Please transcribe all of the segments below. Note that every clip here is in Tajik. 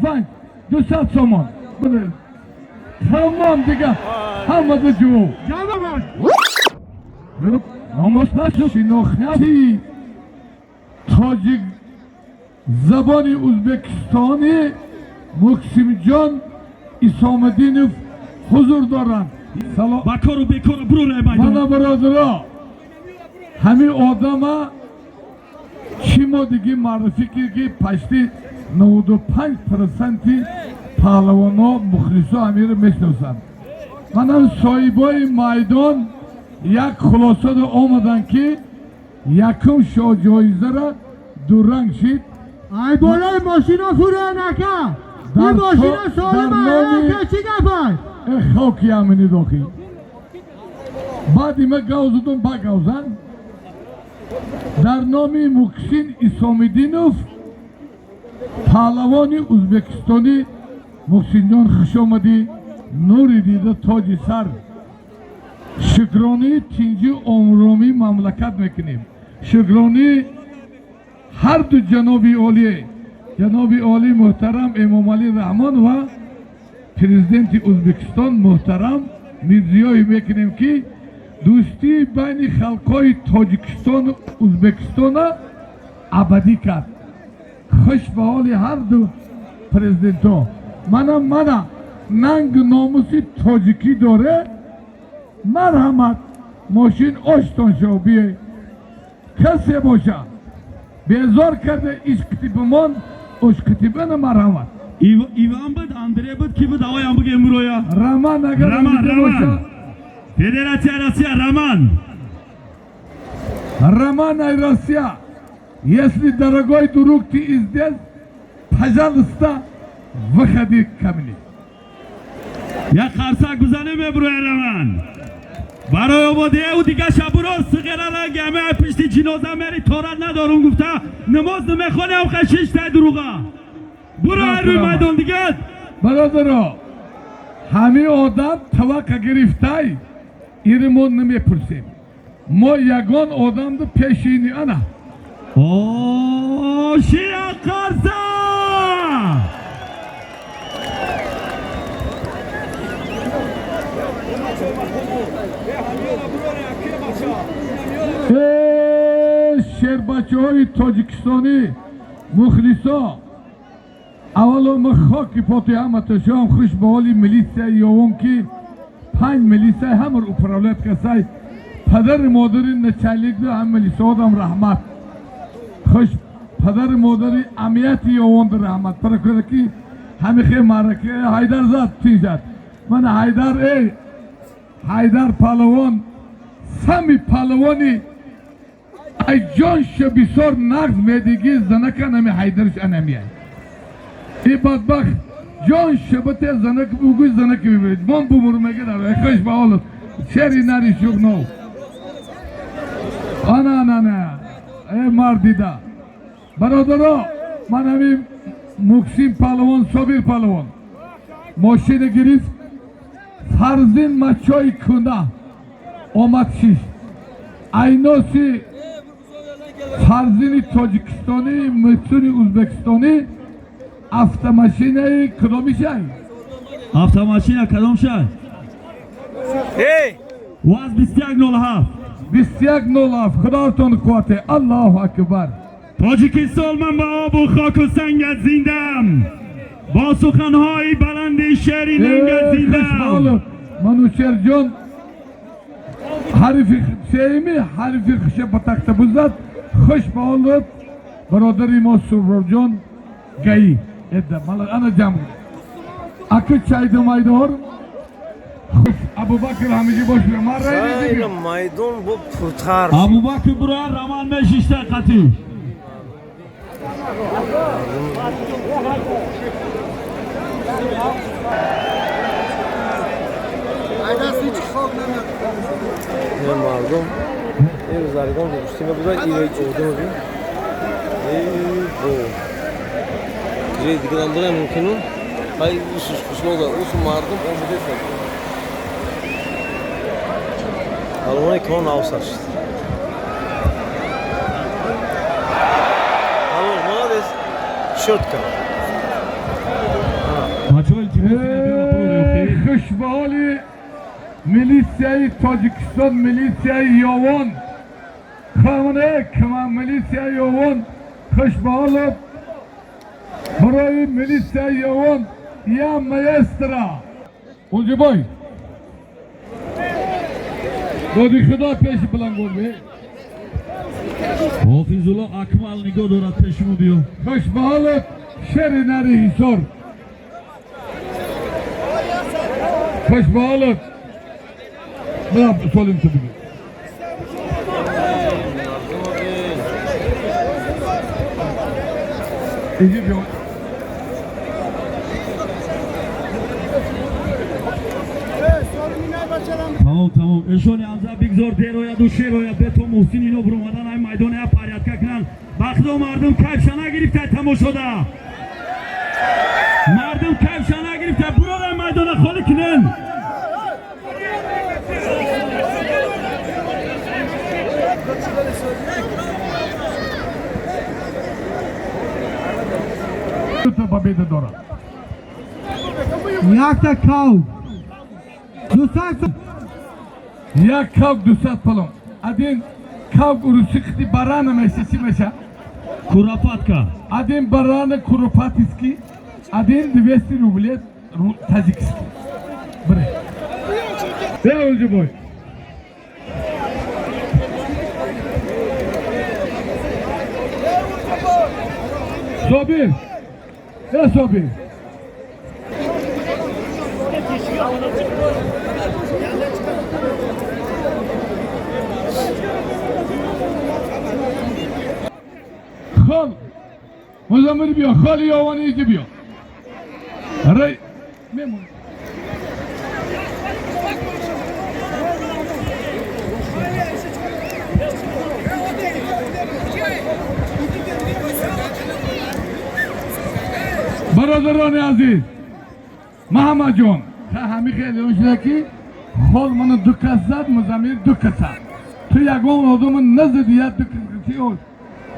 5, 200 сомон. Тамом, дига ҳамада ҷавоб. Шинохти тоҷик забони узбекистони Муксимҷон Исомиддинов ҳузур доранд. Салом. Ба кору бекору бурорай майдон. Мана, бародаро, ҳамин одама чӣ мо диги маърифӣ ки почти 95% паҳлавоно, мухлисо ҳамиро мешиносанд. Манам соҳибои майдон як хулосада омаданд, ки якум шоҳҷоизара дуранг шид. Ай, болои мошина фурон, ака. Ин мошина солима, ака, чӣ гапай? Э, хоки амини дохи. Баъди ма гав зудум ба гавзан. Дар номи Муксин Исомиддинов, паҳлавони узбекистонӣ, Мухсинҷон, хушомадӣ, нури дида, тоҷи сар. Шукронии тинҷи омромии мамлакат мекунем, шукронии ҳарду ҷаноби олӣ, ҷаноби олӣ муҳтарам Эмомалӣ Раҳмон ва президенти Узбекистон муҳтарам Мирзиёев мекунем, ки дӯстии байни халқҳои Тоҷикистону Узбекистона абадӣ кард. Хуш ба ҳоли ҳарду президентҳо. Манам, мана, нангу номуси тоҷикӣ доре. Марҳамат, мошин оштон шо, биёй. Касе боша безор карда, ишқити бимон, ушқити бина, марҳамат. Иван буд, Андре буд, ки буд, авоям бугем муроя. Роман, агар Роман, омида Роман. боша. Федерация Россия, Роман. Роман ай Россия, если, дорогой друг, ты здесь, пожалуйста, выходи ко мне. Як қарсак бизанем, мебуроя Роман. Барои ободия ӯ дига шабуро сиғера ранги ҳама пишти ҷиноза мери, торат надорум гуфта, намоз намехонем, хашиштай дуруға. Буро рӯи майдон дигар. Бародаро, ҳамин одам таваққа гирифтай, ири мо намепурсем. Мо ягон одамду пешини ана. О, шия қарсак! Э, шербачаҳои тоҷикистонӣ, мухлисо, аввало ма хоки поти ҳаматашон. Хуш ба ҳоли милитсияи Ёвон, ки панҷ милитсия ҳамар управлять касай. Падари модари начальникду ҳам милитсиодам раҳмат. Хуш падари модари амнияти Ёвонду раҳмат, прокура, ки ҳамихе маърака Ҳайдар зад, тиншад. Мана Ҳайдар, эй Ҳайдар паҳлавон, сами паҳлавони ай ҷонша бисёр нағз медиги занака нами Ҳайдарш анамияй. И бадбахт ҷон шабате занак бугӯй, занаки бибиред, мон бумур мегирад. Хуш ба ҳолат, шери нари шуғнов. Ана, ана, ана, э мардида. Бародаро, ман ҳамин Муксин паҳлавон, Собир паҳлавон мошина гирифт. Фарзин мачои куна омад шиш. Айноси Фарзини тоҷикистонӣ, Мисуни узбекистонӣ, автомашинаи кадомишай? Автомашина кадом шай? Эй! ВАЗ 2107. 2107. Худотон қуввате, Аллоҳу акбар. Тоҷикистон, ман ба обу хоку сангат зиндаам, бо суханҳои баланди шери нангат зиндаам. Манучерҷон ҳарифи сеюми ҳарифи хиша ба тахта бузад. Хуш ба ҳолат, бародари мо Суррорҷон гаи эда мала ана ҷамъ аку чайду майдор. Абубакр ҳамиҷи бош, ман рай. Майдон бо пуртар. Абубакр бура, Роман мешишта қатӣ. Ин мардум, ин заргон гӯштӣ мебуданд, ин одам бин. Эй бо. Ҷои дигарам бурам мумкину. Ҳай, усуш қишлоқда, усу мардум омода шуд. Палвони кон навсар шуд. Палвон, молодец. Чётко. Илтимос, Хуш ба ҳоли милисияи Тоҷикистон, милисияи Ёвон. Хомне кама милисияи Ёвон, хуш ба ҳолат. Барои милисияи Ёвон я маэстро. Улҷибой. Доди Худо пеши балангор бе. Ҳофизулло Акмал нигоҳ дорад, пешимо биё. Хуш ба ҳолат, шери нари Ҳисор. Хуш ба ҳолат. Бира солим ту бигир. Мардумо бин. Иҷи биё. Тамом, тамом, эшони ҳамза бигзор дер ояду шер ояд. Бето Муҳсин ино буромадан ай майдоне я порядка кунанд. Ба Худо, мардум кайфша нагирифта тамошода, мардум кайфша нагирифта. Бурорай, майдона холӣ кунен. Дута победа дорад. Якта кав. 200. Як кав 200 палон. Один кав уруси қити барана меша, чӣ меша? Куропатка. Один барана куропатский, один 200 рублей таджикский. Бре. Де Улҷибой. Собир. Е Собир. Хол. Музаммил биё, холи Ёвани иҷи биё. Рай мемон. Бародарони азиз, Маҳаммадҷон, ҳами хеле он шуда ки хол мана ду кас зад, Музаммил ду кас зад. Ту ягон одама назади, як ду кас.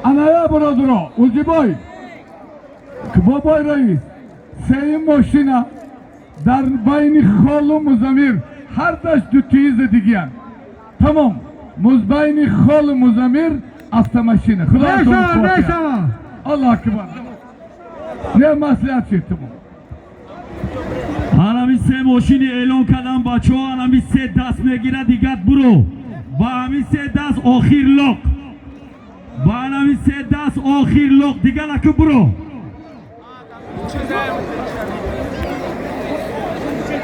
Аная бародаро, Улҷибой, бобой раис, сеюм мошина дар байни холу Музаммир ҳардаш дутии задигиянд. Тамом, байни холу Музаммир автомашина. Худо Мешава, мешава. Аллоҳ акбар. Не маслиҳат шид, тамом. Анами се мошини эълон кардам, бачаҳо, анами се даст мегирад, дигат буро. Ба ҳами се даст охир лоқ. Ба анами се даст охир лоқ, дигар аку буро.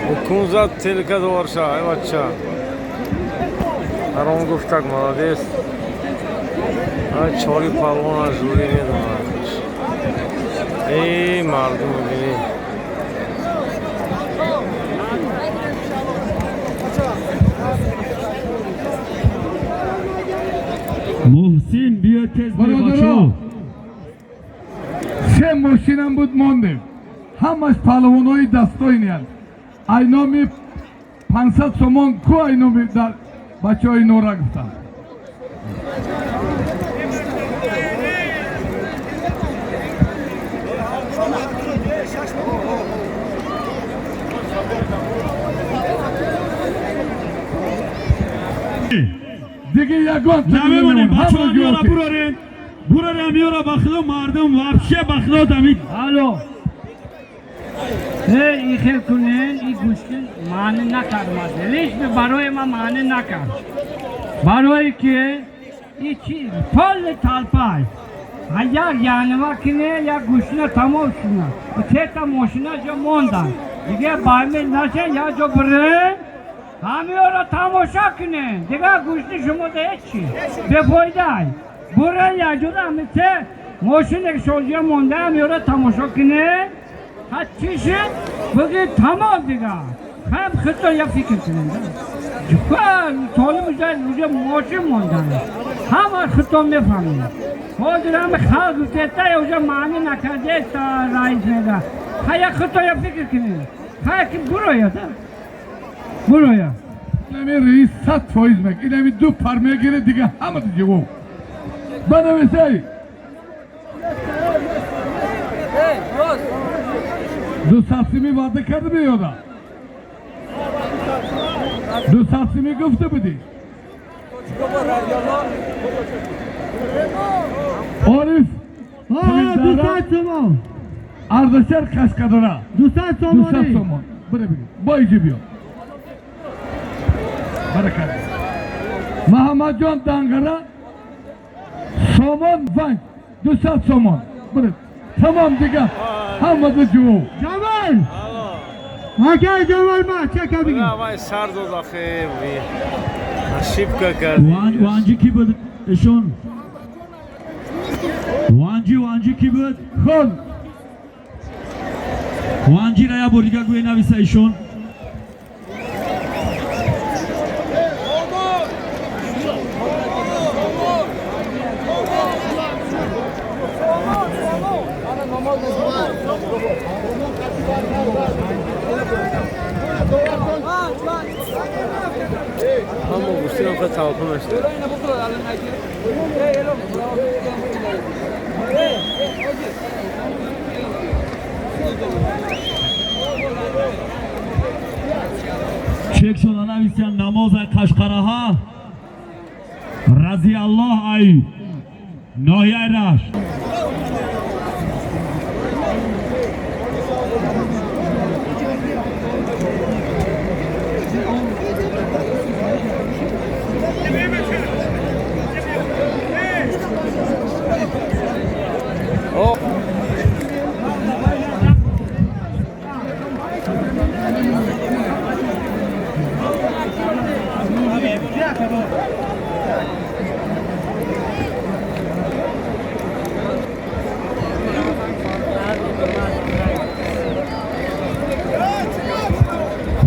Ҳукм зад, телка дорша, ай бача. Ҳаром гуфтак, молодец. Ай чори палвона журӣ медонад. Эй мардум, бинед. Муҳсин, биё тез, биё. Бародаро, Бачаҳо. Се мошинам буд, мондем. Ҳамаш паҳлавонои дастоиниянд. Айноми 500 сомон ку айноми дар бачаҳои Нора гуфтанд. Диги ягон Намемонем, бачаҳо, миёра бурорен. Бурорен миёра, ба Худо, мардум вообще, ба Худо, дамид. Алло. Эй, и хел кунен, и гӯшти маънӣ накард. Лично барои ман маънӣ накард. Барое ки и чи полный толпай. А як янва кине, як гӯштина тамом шуна. Сета мошина ҷо мондан. Диге баймил наша, як ҷо бирен. Ҳамиёро тамоша кунен. Дигар гӯшти шумо да ҳечи. Бефоидай. Бурен як ҷода ҳами се мошине ки шолҷия монда, ҳамиёро тамошо кунен. Ҳа, чӣ шуд? Буги тамом дигар. Ҳам худто як фикр кунем. Толим уже мошин мондан. Ҳама худто мефаҳмем. Ҳозир ҳами халқ гуфтеста, уже маънӣ накардеста раис мега. Ҳа, як худто як фикр кунем. Ҳа, ки бурояд. Бурояд. Инами раис 100% мег. Инами ду пар мегире, дига ҳама ҷавоб. Банависай. 200 сими ваъда карда меёда. 200 сими гуфта будӣ. Ориф 200 сомон. Ардашер Қашқадара. 200 200 сомонӣ. Сомон. Бира бигир. Бо иҷи биё. Баракат. Муҳаммадҷон Дангара сомон ванг 200 сомон. Бира. Тамом дига. Ҳамада ҷувоб. Ҷамол! Акай Ҷамол ма чека бигир. Вай сар дод ахе. Ошибка кардӣ. Ванҷи ки буд ишон? Ванҷи ки буд? Хон. Ванҷира я бор дига гӯе нависа ишон. Ҳама гӯштинам хел таваккул нашуда. Чекшона нависян намозай Қашқараҳа Разиаллоҳ ай ноҳияи Рашт.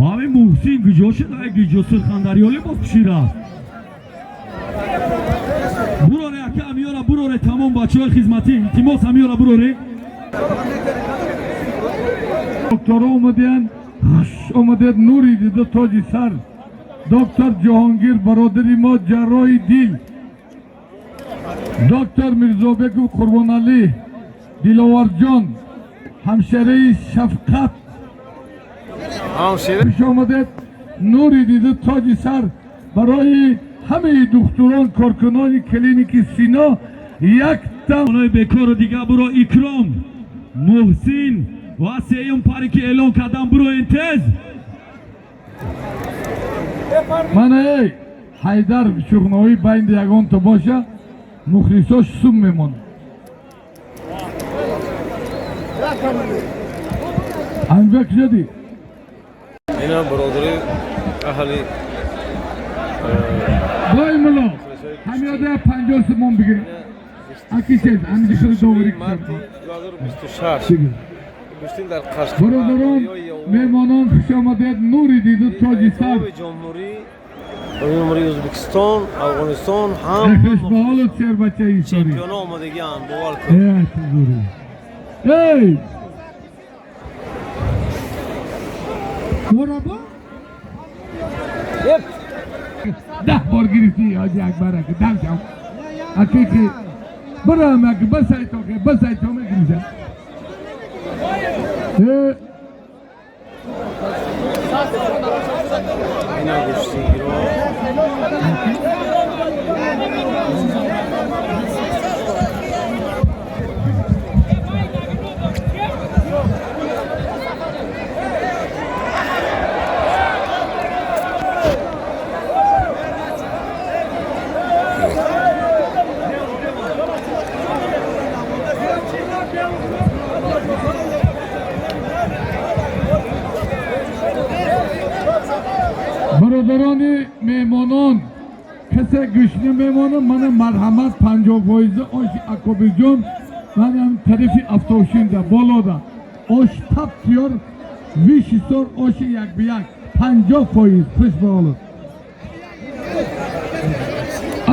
Ҳамин Муҳсин куҷо шуд? Ай куҷо Сурхандарёлӣ боз кушӣ рафт. Буроре ака амиёра буроре тамом бачаҳои хизматӣ илтимос амиёра буроре. Докторо омадиянд. Хуш омадед нури дида тоҷи сар. Доктор Ҷаҳонгир бародари мо ҷарроҳи дил. Доктор Мирзобеков Қурбоналӣ Диловарҷон ҳамшараи Шафқат. Ҳамшира. Хуш омадед нури дида тоҷи сар барои ҳамаи духтурон коркунони клиники Сино якта Онои бекору дига буро Икром, Муҳсин ва сеюм паре ки эълон кардан буроен тез. Мана эй Ҳайдар шуғноӣ байни ягонта боша мухлисош сум мемонад. Анбек шуди. Ина бародари аҳли Бой муло ҳамёда 50 сомон бигир. Аки чез ҳамиҷи хеле доварӣ марти 2026 гӯштин дар Қашқар. Бародарон меҳмонон хуш омадед нури дида тоҷи сар. Ҷумҳурии Ӯзбекистон, Афғонистон ҳам Хушбаҳолу сербачаи исторӣ. чемпиона омадагианд, бовар кун. Эй тузури. Эй! Мораба? 10 бор гирифтӣ ҳоҷи Акбар аки дам шав. Аки ки бирам аки басай то ки басай то мегирифта. Э Ина гӯштингиро. Бародарони меҳмонон касе гӯшна мемонад мана марҳамат 50% оши Акобирҷон манам тарифи Афтовшинда болода ош тап тиёр вишисор оши як би як 50% хуш ба ҳолат.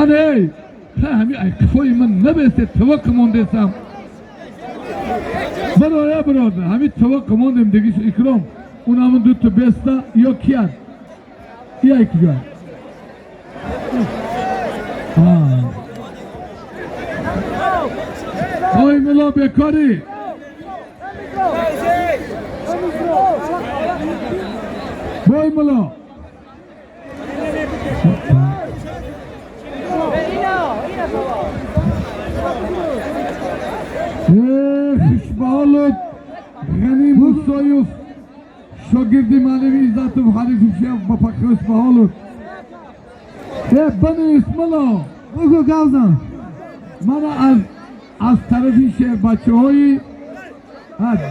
Ана эй ҳами ай қифои ман набесте таваққи мондесам. Бароя бародар ҳами таваққи мондем дигиш Икром он ҳамун дута беста ё кияд ия куҷо. Ой муло бекорӣ. Вой мулло, хушбаҳолот Ғани Мусоев, шогирди маълими Иззатов, ҳарифи шеф ба хушбаҳолот. Э, бинавис, мулло. Бугу, гавзан. Мана аз тарафи шербачаҳои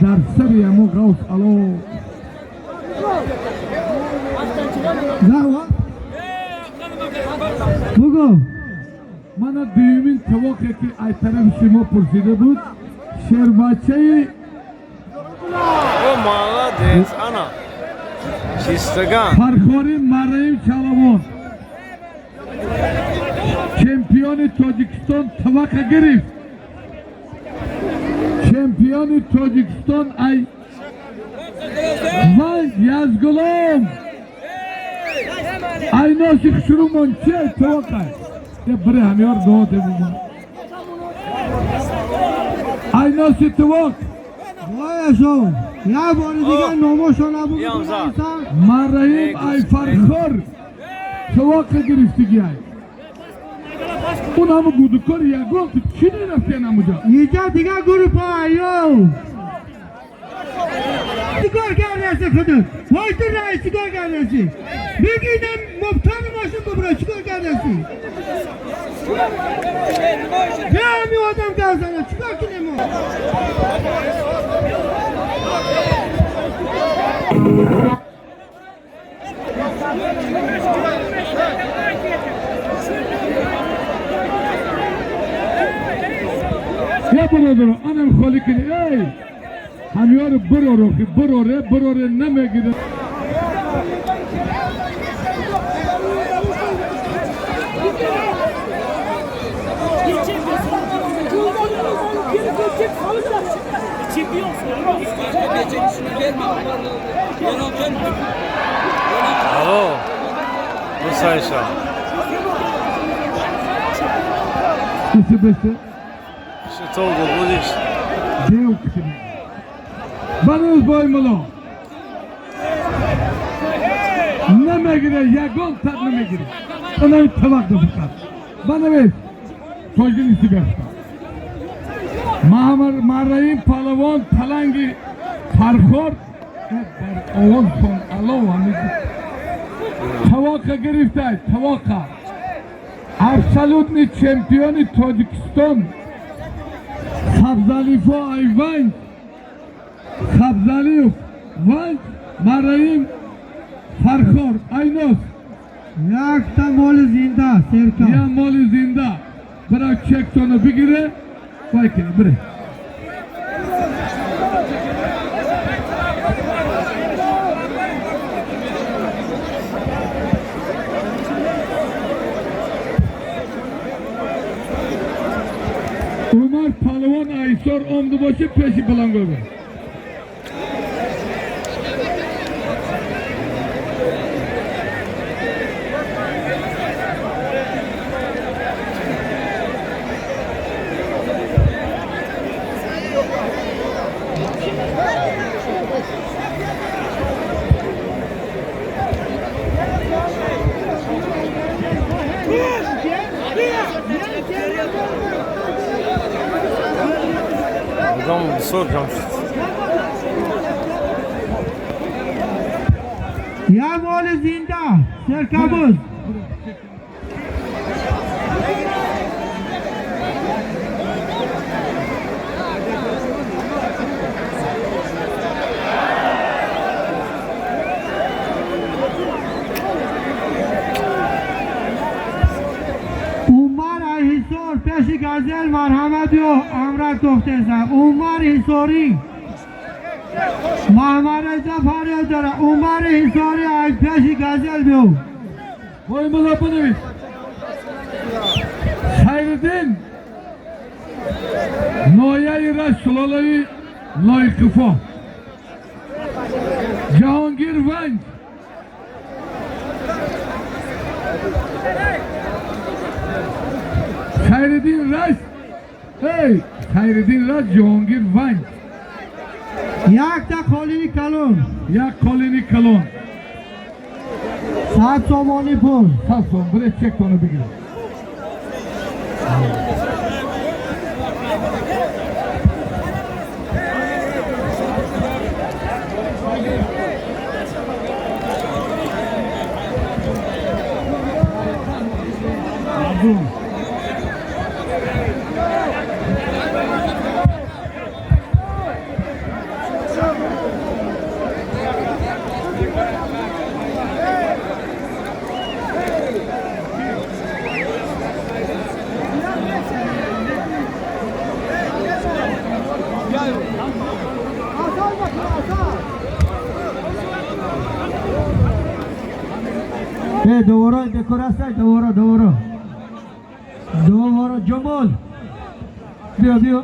дар сари ҳамон ғавс ало. Зава. Бугу. Мана дуюмин тавоқе, ки аз тарафи шумо пурсида буд, шербачаи. О, молодец, ана. Чистоган. Фархори Марраим Чалавон, чемпиони Тоҷикистон, тавақа гирифт. Чемпиони Тоҷикистон ай Ванҷ Язгулом, айноси хушрумон че тавақа е бире ҳамёр доде бума айноси тувоқ. Вой, як бори дигар номошона бугу. Биёмза. Марраим ай Фархор тавоқа гирифтиги, ай он ҳама гудукор ягон ту чӣ нерафтиан ҳамуҷа. Инҷа дигар группа айё. Чикор кардааси худат? Вой, ту раис, чикор кардааси? Бигӣ, инам муфтани мошин бубро, чикор кардааси? Бия, ҳами одам гап зана, чикор кунем мо? Я бародаро, анам холӣ кунӣ, эй, ҳамёру бироро, ки бироре, бироре, намегирад. Алло. Мусайша. Иси бесе. Что долго будешь? Дев кунӣ. Банӯз бой муло. Намегире, ягон тар намегире. Анами тавақ да фақат. Банавес. Тоҷин иси бехта. Маҳраим палавон Паланги Фархор дар овоз кон ало ҳамин тавоқа гирифтай, тавоқа. Абсолютный чемпиони Тоҷикистон Сабзалифо Айванҷ, Сабзалиев Ванҷ, Мараим Фархор Айнос. Якта моли зинда, серка. Я моли зинда. Бира, чектоно бигире, вай кине, бире. Умар Палвон Айсор омду боши, пеши балангой бир. Одам бисёр ҷамъ шуд. Як моли зинда, серкабуз. Умар Ҳисор, пеши газел марҳамат ё амрак гуфтесам. Умар Ҳисорӣ. Маҳмад Реза фарёд дора. Умар Ҳисорӣ, аз пеши газел биё. Вой мулло, бинавис. Хайриддин ноҳияи Рашт, сулолаи Лоиқифо. Ҷаҳонгир Ванҷ. Хайриддин Рашт. Эй, Хайриддин Рашт, Ҷаҳонгир Ванҷ. Якта қолини калон. Як қолини калон. 100 сомонӣ пул. 100 сом, бире чектонро бигиред. Довара декораса, довара, довара. Довара Ҷамол. Биё, биё.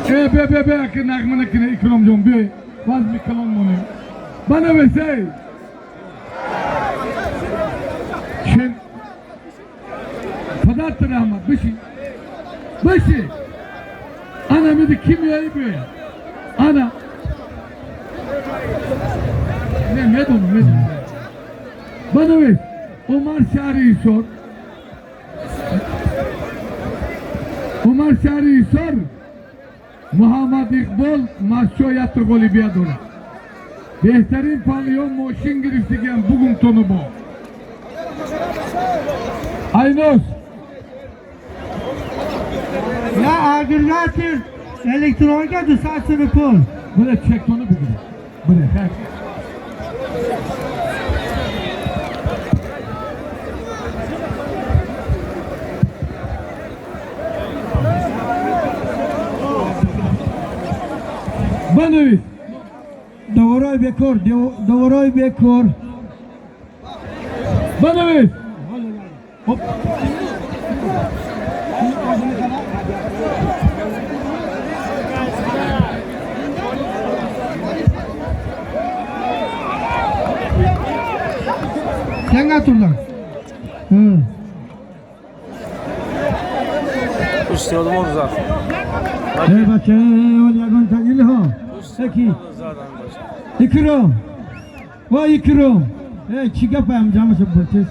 Биё, биё, биё, ки нағма накунӣ, Икром ҷон, биё. Вазми калон монем. Банависей. Шин. Падарт раҳмат, бишин. Бишин. Ана миди ки меои биёяд. Ана. Не, медонам, медонам. Банавис. Умар шаҳри Ҳисор. Умар шаҳри Ҳисор. Муҳаммад Иқбол Масчо ятр ғолибият дорад. Беҳтарин палиён мошин гирифтигиам бугум тону бо. Айнос. Я агрегатор электроника 200 сомонӣ пул. Бире чектону бигиред. Бире, хай. Банавис. Доварои бекор, доварои бекор. Банавис. Хоп. Чанд турдан? Устодмон зад. Эй бача, он ягон та Илҳом. Эки. Икром. Ва Икром. Эй, чӣ гапаям ҷамъаша бурчес?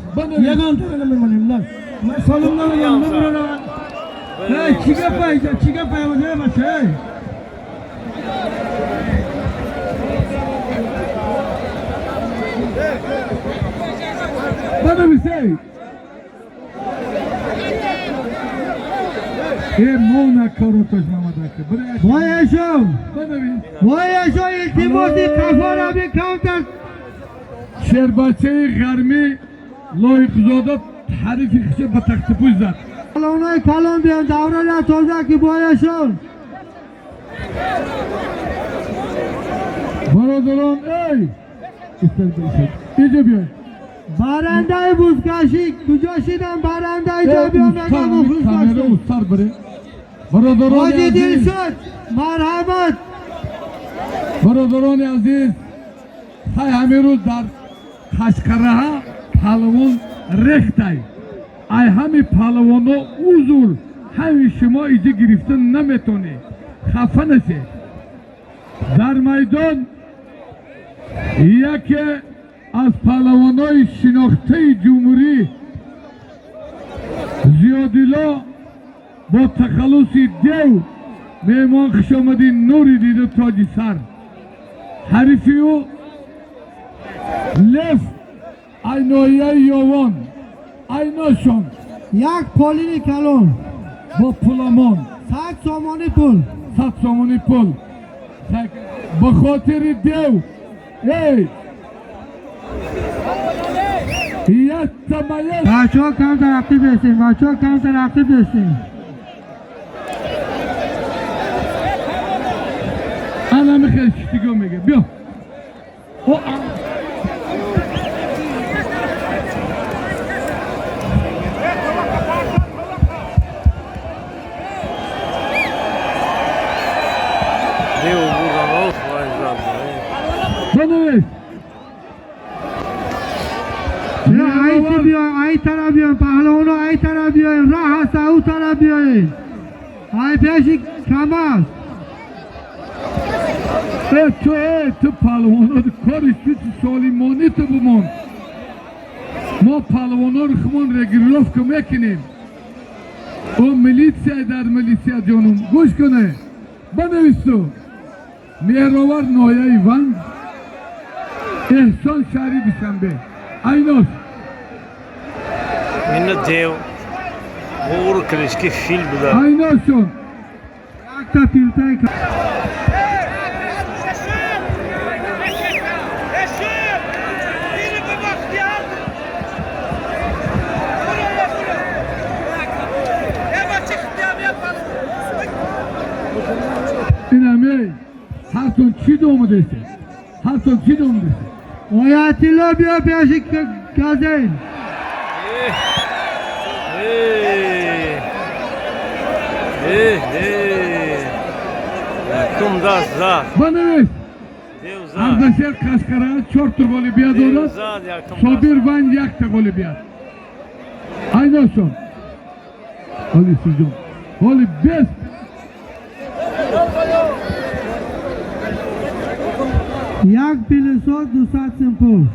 Ягон та намемонем, на. Солим намегам, намерона. Эй, чӣ гапай, чӣ гапаям, эй бача, эй. Банависей. Э, мона коротош мамадака. Вой ашо. Банавис. Вой ашо, илтимоси қафора би камтар. Шербачаи ғармӣ Лоиқзода ҳарифи хиша ба тахтипӯш зад. Калонои калон биён, даврала тоза ки бояшон. Бародарон, эй! Иҷо биёй. Барандаи бузкашӣ куҷо шидан? Барандаи ҷо биён, мегам мухлис Камера бошед. устар бире. Бародарони Ҳоҷи азиз, Дилшод, марҳамат. Бародарони азиз, ҳай ҳамин рӯз дар Қашқараҳа паҳлавон рехтай. Ай ҳами паҳлавоно узр, ҳами шумо иҷа гирифта наметонед. Хафа нашед. Дар майдон яке аз паҳлавонои шинохтаи ҷумҳурӣ Зиёдилло бо тахаллуси Дев меҳмон хушомадӣ нури дида тоҷи сар. Ҳарифи ӯ Лев айноияи Ёвон айношон. Як полини калон. Бо пуламон. 100 сомонӣ пул. 100 сомонӣ пул. Ба хотири Дев. Эй! Яктамаят. Бачаҳо камтар ақиб бестем, бачаҳо камтар ақиб бестем. Ана михел читиго мега. Биё. О, а. Дев бурдан, оф, вай зад. Банавис. Ай биёй, ай тараф биёй, паҳлавоно, ай тараф биёй, роҳ ҳаст, ау тараф биёй. Ай пеши камаз. Э, ту, э, ту паҳлавоно кори ту солимонӣ ту бимон. Мо паҳлавоноро хумон регулировка мекунем. О милитсия дар милитсия ҷонум гӯш куне. Банавису. Меҳровар ноҳияи Ванг, Эҳсон шаҳри Душанбе. Айнос. Мина дев. Ғур клишки фил буда. Айносшон. Якта пилтай. Инамей. Ҳартон чӣ домудесте? Ҳартон чӣ домудесте? Оятилло, биё пеши газел. Эй! Эй, эй! Якум даст зад. Банавис. Дев зад. Ардашер Қашқара чорта ғолибият Дев дорад. зад якум даст. Собир Ванг якта ғолибият. Айносшон. Ҳоли Суҷон. Ҳоли бес. Як пилисос 200 сум пул.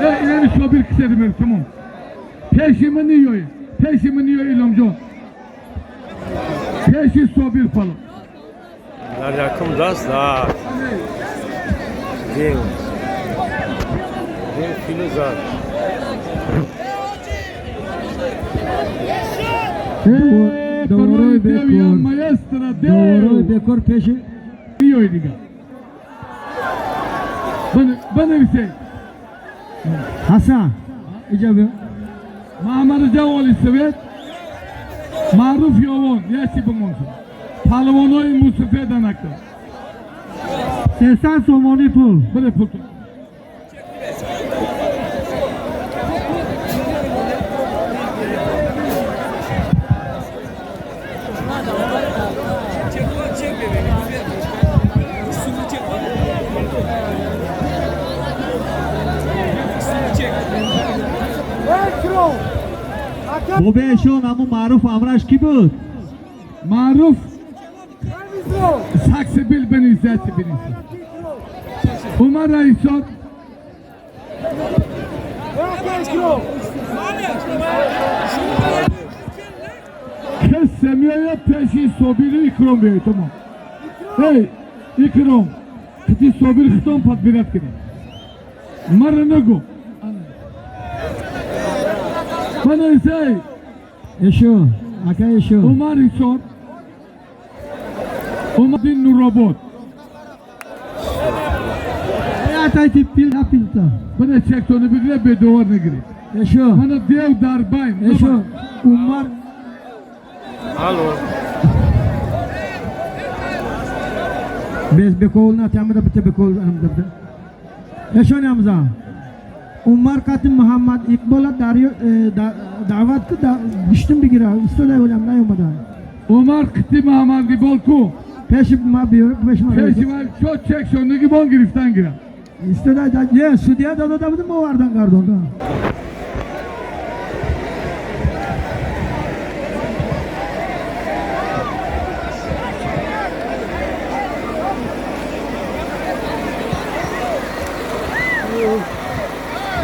Э, инами Собир киседи мер, тамом. Пеши ман ниёй. Пеши ман ниёй, Иломҷон. Пеши Собир фало. Дар якум даст зад. Дев. Дев филу зад. Э, Доворои барои девия бекор. Маэстро Доворои дев. бекор пеши. Ниёй дига. Банависе. Ҳасан, иҷа биё. Маҳаммадраҷаб Оли Совет, Маъруф Ёвон, яси бимонсун. Паҳлавонои мусафедан акта. 300 сомонӣ пул. Бале, пултон. Бобеашон ҳамун маъруф амраш кӣ буд? Маъруф саксибил бинависе, яси бинависе. Умар Раисод. Кас меояд пеши Собиру Икром биёед, тамом. Эй, Икром, кити Собир хитон подбират кунед. Мара нагу. Банависей. Эшо, ака, эшо. Умар Исор, Умардин Нуробод. Атайти пил пилта. Бана чектони бигира, бедовар нагиред. Эшо. Мана дев дар байн. Эшо, Умар. Алло. Без бекол на тамада бите бекол амда. Эшо намза. Умар қати Муҳаммад Иқбола даъват ку, гӯштим бигира. Истода олам наёмада. Умар қити Муҳаммад Иқбол ку. Пеши ма биё, пеши ма. Пеши ма чо чекшон нигибон гирифтан гирам. Истода, не, судья додода будим, овардан гардонда.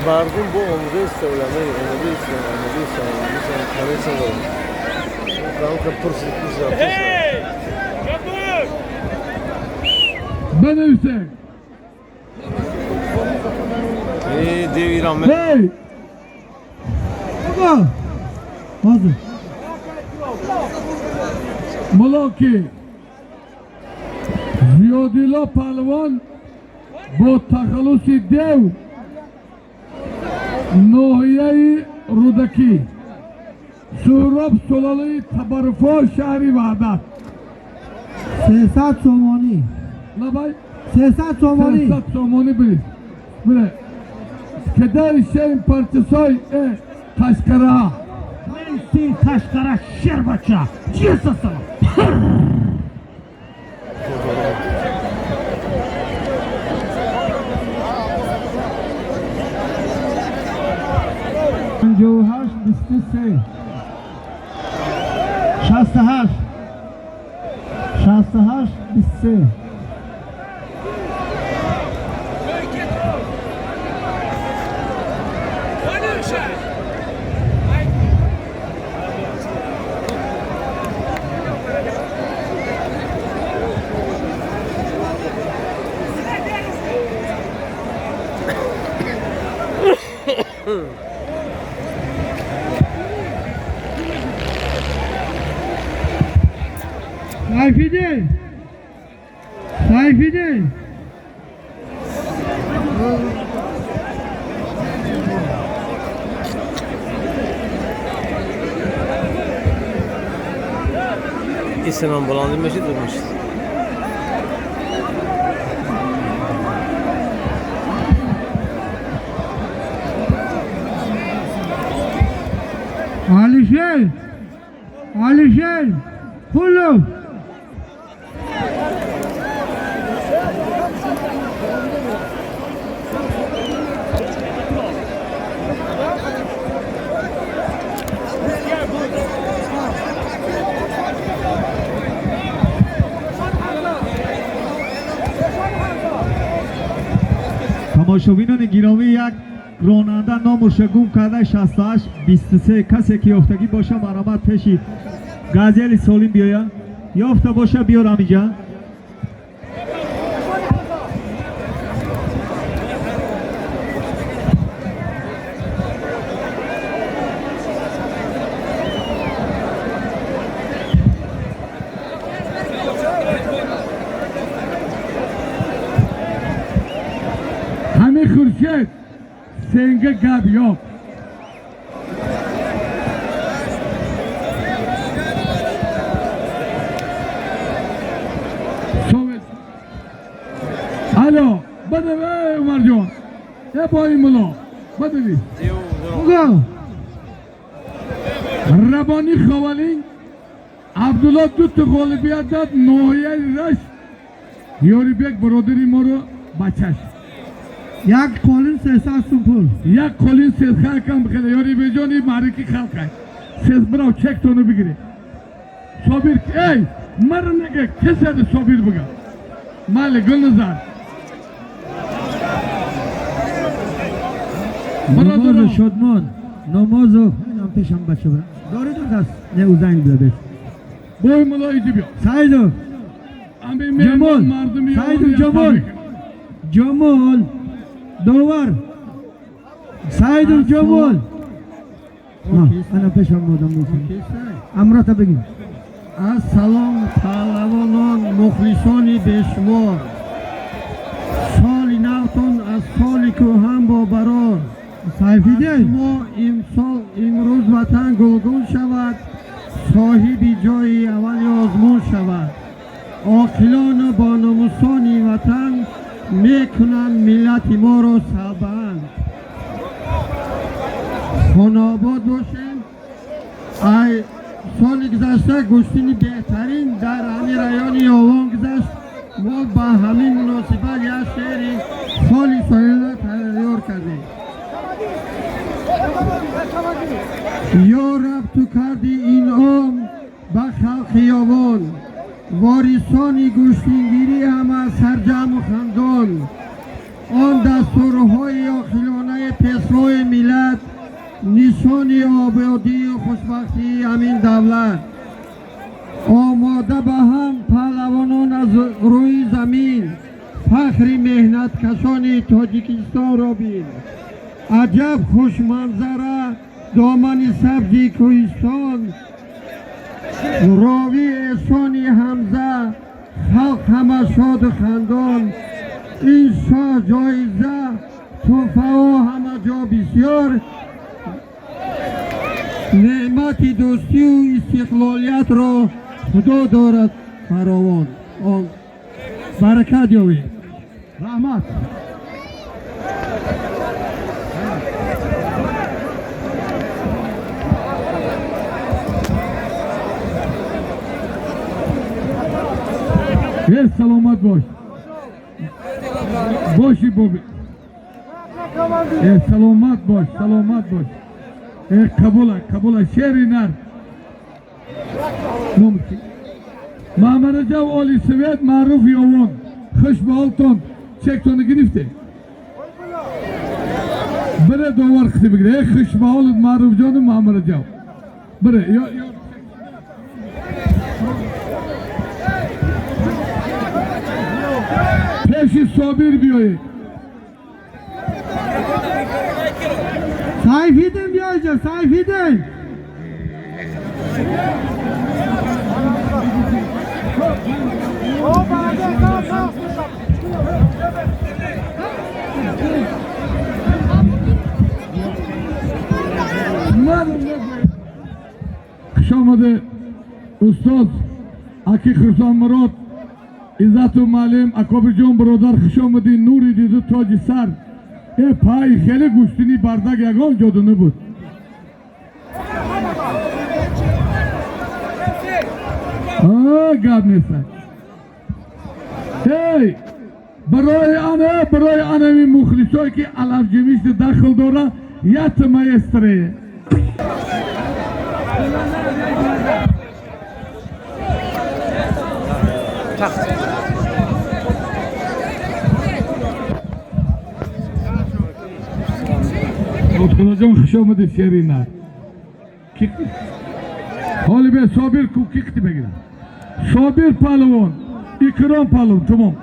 Мардум бо омода истода, омода истода, омода истода, омода истода, канесан дорам. Камка пурсид, пурсид, пурсид. Банависе. Э, дев Иран ме. Эй! Бого. Ҳозир. Мулоки Зиёдилло паҳлавон бо тахаллуси Дев, ноҳияи Рӯдакӣ, Суҳроб, сулолаи Табарруфо, шаҳри Ваҳдат. 300 сомонӣ. Лабай. 300 сомонӣ. 300 сомонӣ билис. Биле. Кедари шерин парчасой э Қашқараҳа. Сен Қашқара шербача чесасала. 58 23 68 68 23. Sayfidin! Sayfidin! Исенам баландӣ мешид, дур мешид. Alişer! Alişer! Kulum! Тамошобинони гиромӣ, як ронанда номуша гум карда, 68 23. Касе ки ёфтагӣ боша, марҳамат, пеши газели солим биёя. Ёфта боша, биёрам инҷа. Ҳами Хуршед, сенга гап yo'q. Sovet. Alo, badavi Umarjon. E boy mulo. Badavi. Bugo! Raboniy Xovaling Abdullo duta g'olibiyat dod ноҳияи Рашт. Ёрибек бародари моро бачаш. Як қолин 300 сум пул. Як қолин сесха кам бихеле. Ёрибекҷон, и маърики халқай. Сес бирав чектону бигире. Собир, эй, мара нега кесади Собир буга. Майли, Гулназар. Намозу Бародарон, Шодмон. Намозу инам пешам бача бира. Дори дар даст. Не узайн бия беш. Бой муло иҷи биё. Саидов. Ами Ҷамол. меҳмон мардуми Саидов Ёвон Ҷамол. Ҷамол. Довар. Саидов Ҷамол. Ана пешам одам мешам. Амрота бигин. Аз салом паҳлавонон, мухлисони бешумор, соли навтон аз соли кӯҳан бобарор. Сайфидин. Мо имсол имрӯз ватан гулгун шавад, соҳиби ҷои аввали озмун шавад. Оқилону бонамусони ватан мекунанд миллати моро сабанд. Хонобод бошем. Ай соли гузашта гӯштини беҳтарин дар ҳамин райони Ёвон гузашт. Мо ба ҳамин муносибат як шеъри соли соҳила тайёр кардем. Ё Раб, ту карди инъом ба халқи Ёвон, ворисони гӯштингирӣ ҳама сарҷаму хандон. Он дастурҳои оқилонаи пешвои миллат нишони ободию хушбахтии ҳамин давлат. Омода ба ҳам паҳлавонон аз рӯи замин, фахри меҳнаткашони Тоҷикистонро бин. Аҷаб хушманзара домани сабзи кӯҳистон, ровии эҳсони Ҳамза, халқ ҳама шоду хандон. Ин шоҳ ҷоиза, тӯҳфаҳо ҳама ҷо бисёр, неъмати дӯстию истиқлолиятро Худо дорад фаровон. Он баракат ёбед. Раҳмат. Ey саломат бош. Боши боби. Ey саломат бош, саломат бош. Қабула, қабула, шери нар. Номки. Муҳаммад Раҷаб Оли Свет маъруф Ёвон. Хуш ба ҳолтон. Чектонро гирифте. Бире довар қити бигире. Хуш ба ҳолат Маъруфҷону Муҳаммад Раҷаб. Бире. Ё ё пеши Собир биёед. Сайфидин биёиҷа, Сайфидин. Хуш омаде устоз аки Хурсон Мурод Иззату муаллим Акобирҷон бародар, хуш омадӣ, нури диду тоҷи сар. Э пай хеле гӯштини бардак ягон ҷоду набуд. Гап нест. Эй барои ана барои анами мухлисое ки алафҷимишти дахл дора ят маэстре. Худоҷон, хуш омадӣ, шери нар. Ҳоли бе Собир ку ки қити бегирам. Собир палвон, Икром палвон, тамом.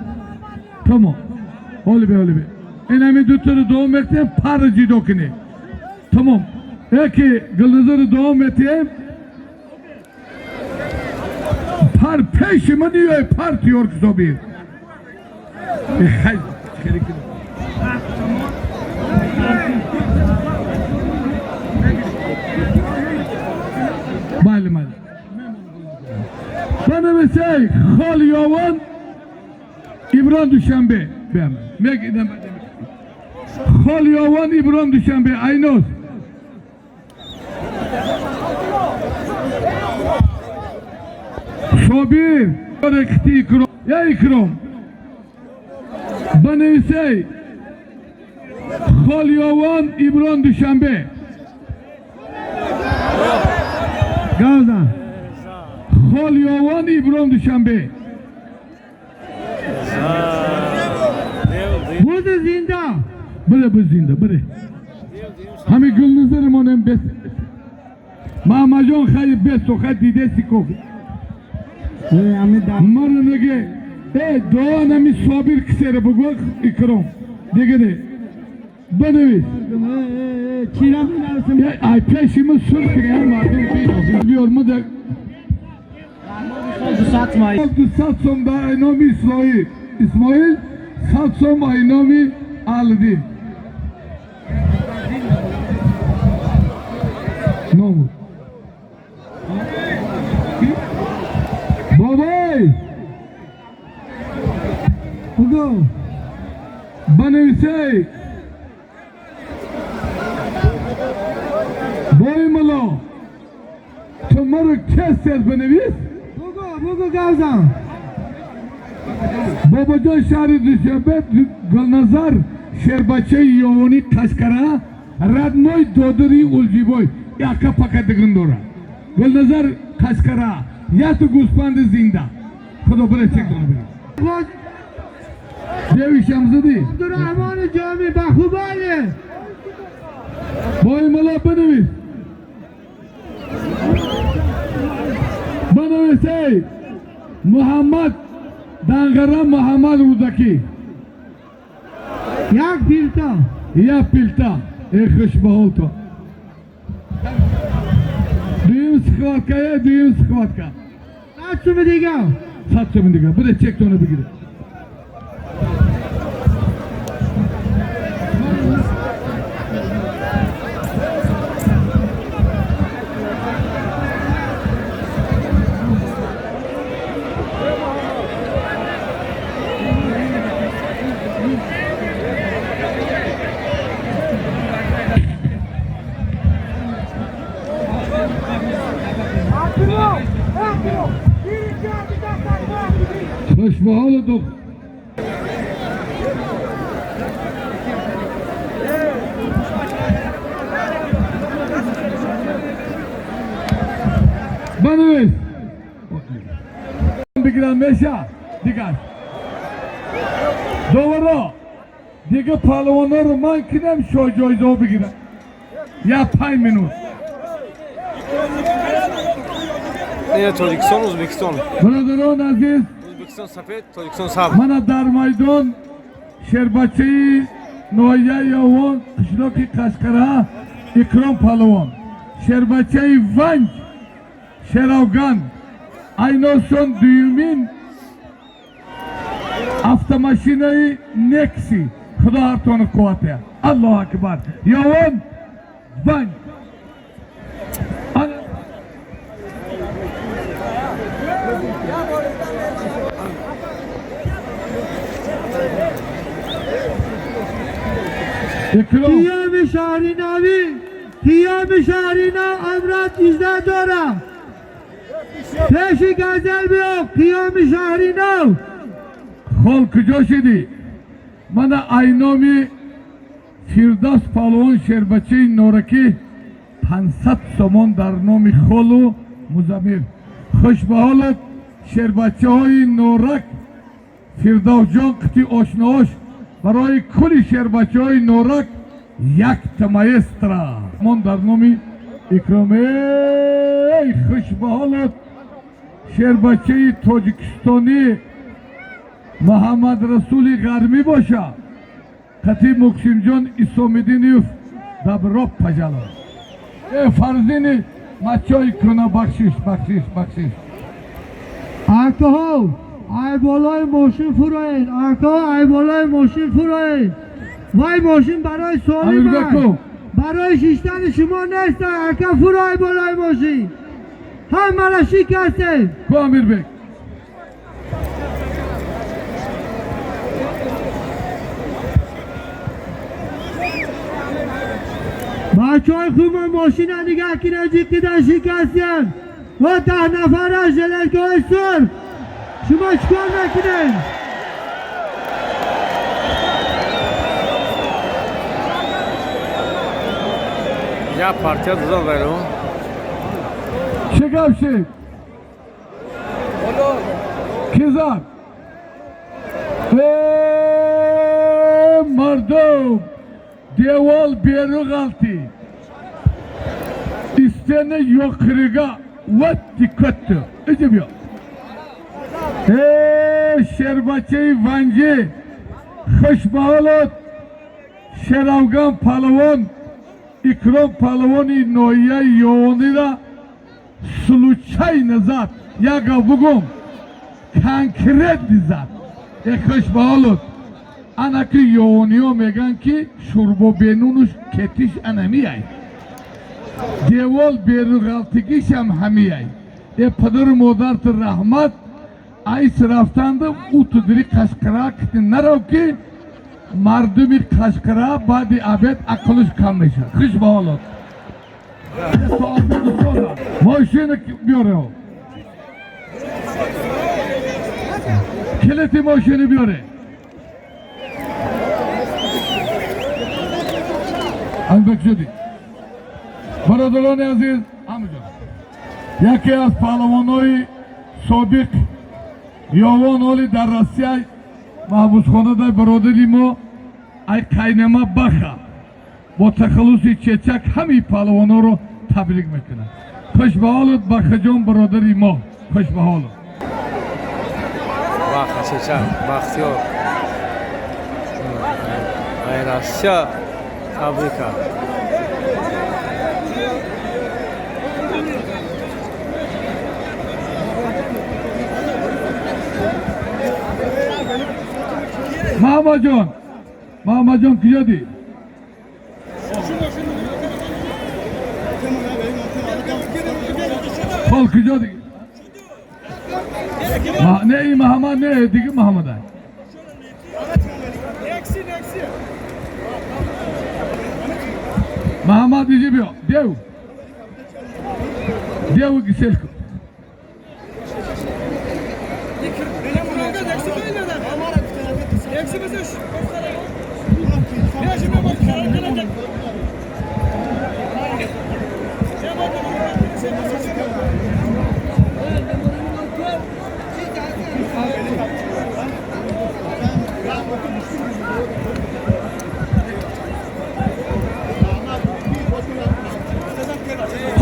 Тамом. Ҳоли бе, ҳоли бе. Ин ҳамин дутаро дуо мекунем, парро ҷидо кунем. Тамом. Яки Гулназарро дуо метиҳем. Пар пеши ман ниёй, пар тиёр ки Собир. Хай, хеле кунем. Бале, бале. Банависей Хол Ёвон Иброн Душанбе. Бям. Мегидам. Хол Ёвон Иброн Душанбе. Айноз. Собир Рехти Икром. Я Икром. Банависей Хол Ёвон Иброн Душанбе. Гавза. Хол Ёвон Иброн Душанбе. Бузи зинда. Бире буз зинда, бире. Ҳами Гулназар монем бес. Маҳмаҷон хай бес хай дидеси ко. Ами да. Мара неге. Э дуо нами Собир кисера бугу Икром. Диге не. Банавис. Чира менависам. Ай пеши ма сурх кунем мардум бинозим. Биёр ма да 200 сом ба айноми Исмоил. Исмоил 100 сом айноми Алидин. Номуд. Бобой! Бугу. Банависей! Бой мало! То маро кес аз банавис? Бугу, бугу гавза. Бобоҷон шаҳри Душанбе Гулназар шербачаи Ёвонӣ Қашқара родной додари Улҷибой яка пака дигин дора. Гулназар Қашқара яту гӯспанди зинда. Худо бире чек дона бигир. Боз Деви Шамзадӣ. Абдурраҳмони Ҷомӣ ба хубале. Бой мало бинавис. Бинавис эй Муҳаммад Данғара Муҳаммад Рӯдакӣ. Як пилта. Як пилта. Эй хуш ба ҳолтон. Дуюм схватка, э дуюм схватка. 100 суми дига. 100 суми дига. Бире чектонро бигире. Хуш ба ҳолат. бигиранд меша дигар доваро дига паҳлавонҳоро ман кинам шоҳҷоизаҳо бигиранд я 5 минут. Ина Тоҷикистон, Ӯзбекистон. Бародарон азиз, Ӯзбекистон сафед, Тоҷикистон сабз. Мана дар майдон шербачаи ноҳияи Ёвон, қишлоқи Қашқара, Икром паҳлавон, шербачаи Ванҷ, Шеравган, айношон дуюмин автомашинаи Некси. Худо ҳартону қувват диҳад. Аллоҳу акбар! Ёвон, Ванҷ. Икром. Қиёми шаҳри навӣ, қиёми шаҳри нав амрат 18 дора. Пеши газел биё, қиёми шаҳри нав. Хол куҷо шидӣ? Мана айноми Фирдавс паҳлавон, шербачаи Норакӣ, 500 сомон дар номи холу Музаммил. Хуш ба ҳолат, шербачаҳои Норак. Фирдавсҷон қити ошноош барои кулли шербачаҳои Норак якта маэстра мон дар номи Икром. Эй, хуш ба ҳолат, шербачаи тоҷикистонӣ Муҳаммад Расули Ғармӣ боша, қати Муксимҷон Исомиддинов. Добро пожаловать! Э, фарзини мачои куна, бахшиш, бахшиш, бахшиш. Акаҳо, ай болои мошин фуроед, акаҳо, ай болои мошин фуроед. Вай мошин барои солим, Амирбеков. барои шиштани шумо нест. Ака, фурой болои мошин, ҳамара шикастем. Ку Амирбек? Бачаҳои хуб, мошина нигаҳ кунед, ҷиқидан шикастем ва 10 нафара жилеткаҳои сурх, шумо чикор мекунед? Я партия додам вайро. Чӣ гап шид? Ки зад? Э, мардум, девол беру ғалтид, истена ёқирига ватти көттü иҷи биё. Э, шербачаи Ванҷӣ, хуш ба ҳолат, Шеравган паҳлавон Икром паҳлавони ноҳияи Ёвонира случайно зад. Яга бугум, конкретно зад. Э, хуш ба ҳолат, анаки ёвониҳо мегӯянд, ки шӯрбо бенунуш кетиш анамияй, девол беруғалтигишам ҳамияй. Э, падару модарти раҳмат, айс рафтанду утудири Қашқара кити нарав, ки мардуми Қашқара баъди обед ақлиш кам мешавад. Хуш ба ҳолат, мошина биёре, килити мошини биёре. Амбек шудӣ. Бародарони азиз, ҳамаҷон, яке аз паҳлавонҳои собиқ Ёвон, ҳоли дар Россия маҳбусхонада, бародари мо ай қайнама Баха бо тахаллуси Чечак ҳамаи паҳлавонҳоро табрик мекунад. Хуш ба ҳолат, Бахаҷон, бародари мо, хуш ба ҳолат. Баха, Чечак, Бахтиёр. Ай Россия табрик кард. Муҳаммадҷон, Муҳаммадҷон, куҷо дид? Хол куҷо дид? Не, ин Муҳаммад не, диги Муҳаммад ай. Муҳаммад, иҷи биё, дев деву гисел кун.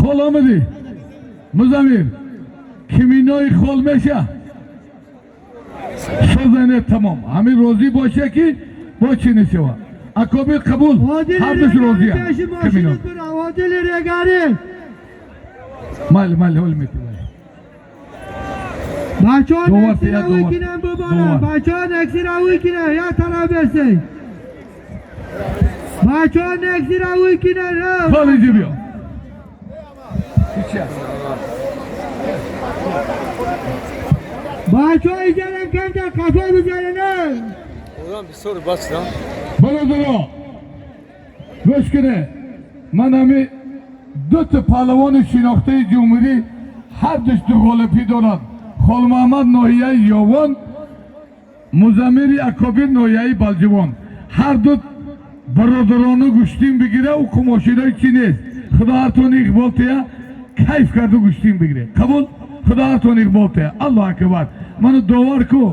Хол омадӣ, Музамир, киминои хол меша созане, тамом. Ҳамин розӣ боша, ки бо чӣ нешава. Акобир қабул, ҳардуш розия. Кимино. Одили Регари. Майли, майли, ҳол мети. Бачаҳо, Довар, нексира я довар. викинан бубаран. Довар. Бачаҳо, нексира викинан, як тараф бесей. Бачаҳо, нексира викинан. Хол, иҷи биё. Ҳичи аст. Бачаҳо, иҷарам камтар қафо бизанен. Одам бисёр бас шудам. Бародаро, гӯш куне, ман ҳами дута паҳлавони шинохтаи ҷумҳурӣ, ҳардуш ду ғолибӣ доранд: Холмаҳмад, ноҳияи Ёвон, Музамири Акобир, ноҳияи Балҷувон. Ҳарду бародарону гӯштин бигира, ӯ кумошинои чӣ нест. Худо ҳартон иқбол тия, кайф карду гӯштин бигире. Қабул, худо ҳартон иқбол тия. Аллоҳ акбар! Ману довар ку.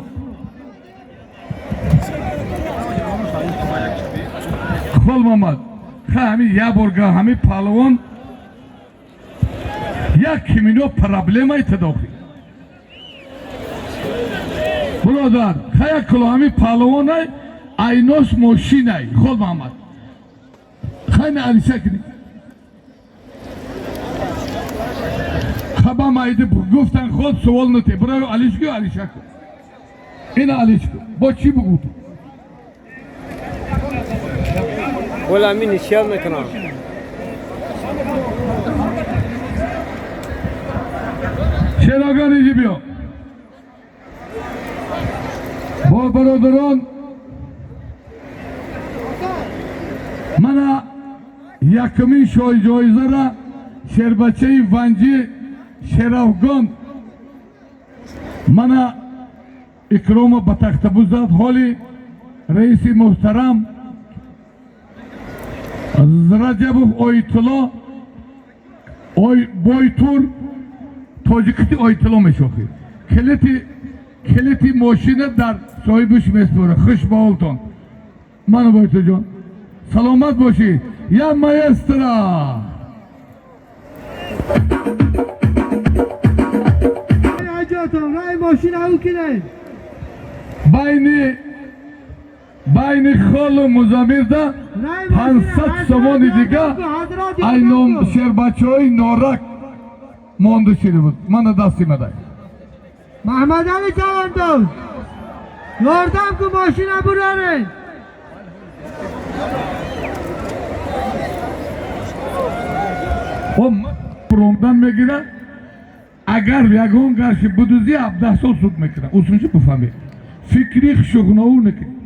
Хол Мамад, ха, ҳами як борга ҳами паҳлавон як кимино проблемаи тадохи, бародар. Ха, як куло ҳами паҳлавонай, айнос мошинай. Хол Мамад, хайна алиша кунӣ. Хаба майди гуфтан, ход суол нате, бираю алиш ку, алиша ку, ина алиш ку, бо чӣ бугу ту? Вале ҳамин нишият мекунам. Шероган, иҷи биё бо бародарон. Мана якумин шоҳҷоизара шербачаи Ванҷӣ Шерафгон мана икрома ба тахтабуз зад. Ҳоли раиси муҳтарам Раҷабов Оитулло ой Бойтур, тоҷикити Оитулло мешохӣ, килити мошина дар соҳибиш меспора. Хуш ба ҳолтон. Ману Бойтурҷон, саломат бошӣ. Я маэстро. Аҷотон рай мошина укинен. Байни холу Музамирда 500 сомони дига айном шербачаҳои Норак монда шида буд. Мана дасти мадай. Маҳмадали Чавандоз, ёрдам ку, мошина бурарен. Ромдан мегирад. Агар ягон гарши будузӣ, 17 сол суд мекунад. Усунши бифаҳмед, фикри шуғнову накунед.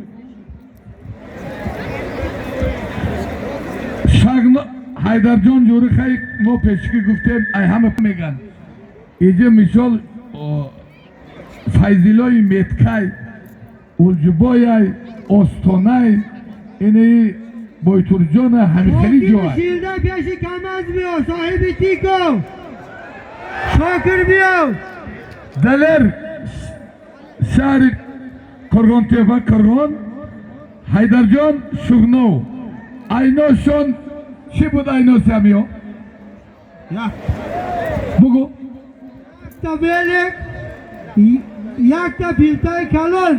Шагно Ҳайдарҷон Ҷӯрихай, мо пешки гуфтем, ай ҳама меган. Иҷа мисол Файзилои Меткай, Улҷубояй, Остонай, инаи Бойтурҷона, ҳамихели ҷоай. Шилда пеши камаз биё, соҳиби тико Шокир биё. Далер, шаҳри Қурғонтепа, Қурғон, Ҳайдарҷон Шуғнов, айношон чӣ буд? Айноси ҳамиё бугу. Якта велик, якта пилтаи калон.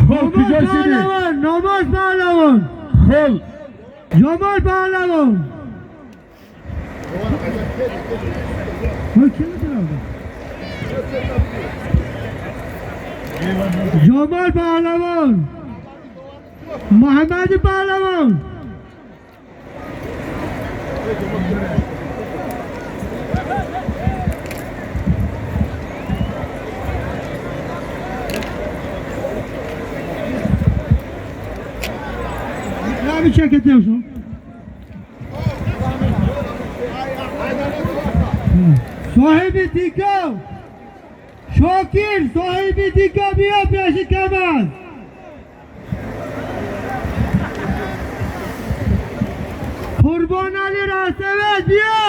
Хол куҷо шидӣ? Паҳлавон, Номоз паҳлавон. Хол. Ҷомол паҳлавон. Ой, кӣ метавонад? Ҷомол паҳлавон, Муҳаммади паҳлавон. Abi çeketiyorsun. Соҳиби тика Шокир, соҳиби тика биё пеши камаз. Қурбонали Расавет биё.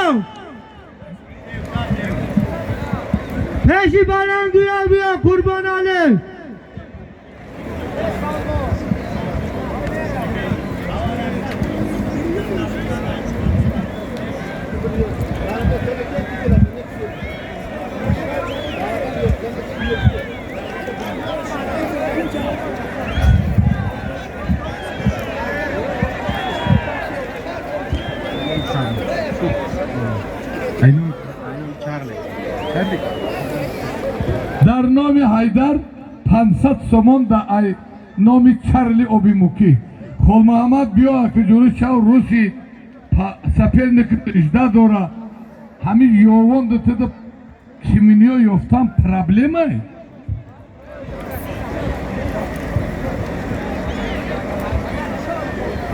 Пеши баландуя биё, Қурбонали. Дар номи Ҳайдар 500 сомон да ай номи Чарли Обимукӣ. Холмуҳаммад, биё, акиҷуру шав, руси соперник ижда дора. Ҳамин ёвон дутада киминиё ёфтан проблемай.